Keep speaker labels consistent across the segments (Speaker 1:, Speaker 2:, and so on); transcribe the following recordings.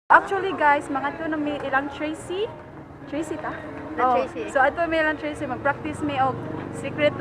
Speaker 1: Actually guys, mga to na may ilang Tracy. Tracy ta?
Speaker 2: The
Speaker 1: Oh,
Speaker 2: Tracy.
Speaker 1: So ato may ilang Tracy, mag-practice may og secret.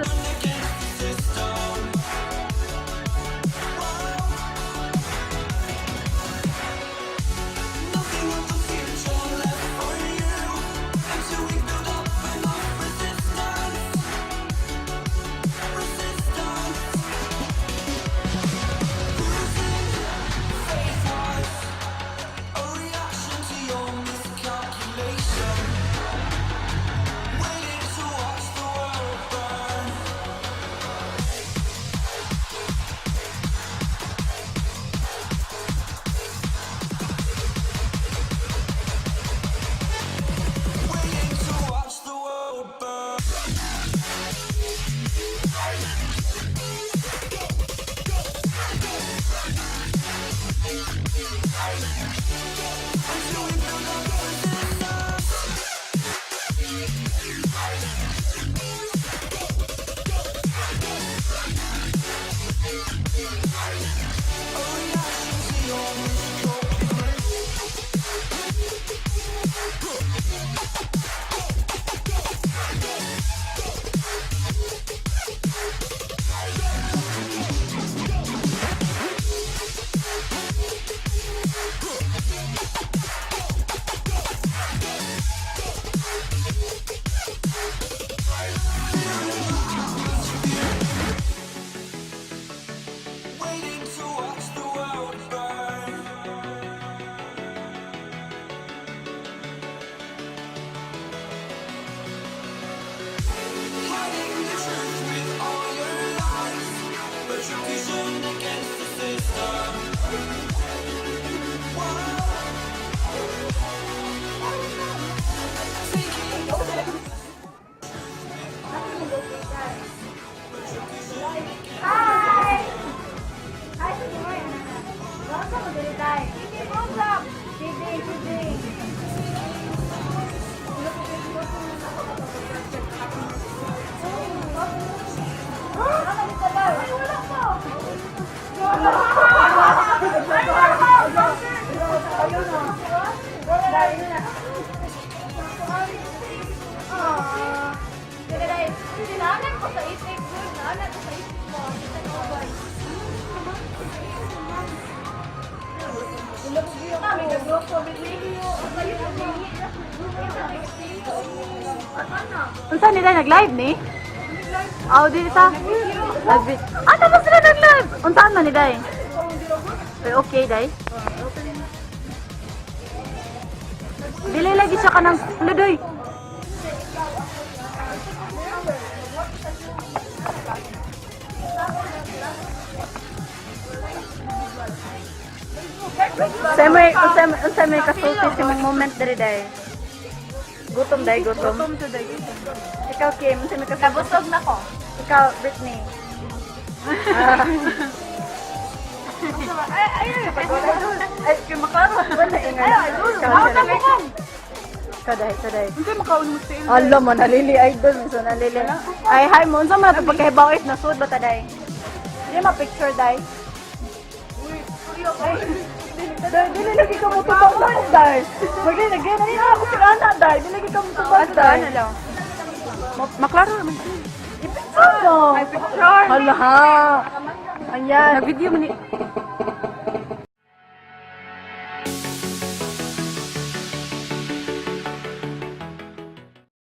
Speaker 3: Waiting to watch the world burn. Hiding the truth with all your lies, retribution against the system.
Speaker 2: Hi! Hi, sige mo yan. Welcome mo dili tayo. Sige, program! Sige, sige. Ay, wala pa. Ay, wala pa. Ah. Sinanay ko sa isip ko, nanay ko sa isip mo. Kita ko ba? Kami nagluto, video.
Speaker 1: Unsa nila nag-live ni? Aw, di ta. Live. Ah, tapos sila nag-live. Unsa man ni day? Pero okay day. Dili lagi siya kanang ludoy. Sa may kasulti sa mong moment diri day. Gutom day, gutom. Gutom to day. Ikaw Kim, unsa may kasulti?
Speaker 2: Nabusog na ko.
Speaker 1: Ikaw Britney.
Speaker 2: Ay, ay,
Speaker 1: Ay, kay maklaro. Wala ingay.
Speaker 2: Ay,
Speaker 1: Ikaw, Ikaw day, ikaw day.
Speaker 4: Hindi makaon mo sa ilo.
Speaker 1: Ala mo nalili idol so nalili. Ay hi mo unsa man ato pagkahibaw if nasud ba ta day? Di ma picture day. Day, dili lagi ka mo tubag sa akong day. Magli lagi na nila ako sila na day. Dili lagi ka mo tubag day.
Speaker 4: Ano lang? Maklaro naman.
Speaker 1: Ano?
Speaker 4: Ay, picture.
Speaker 1: Hala ha. Ayan.
Speaker 4: Nag-video mo ni.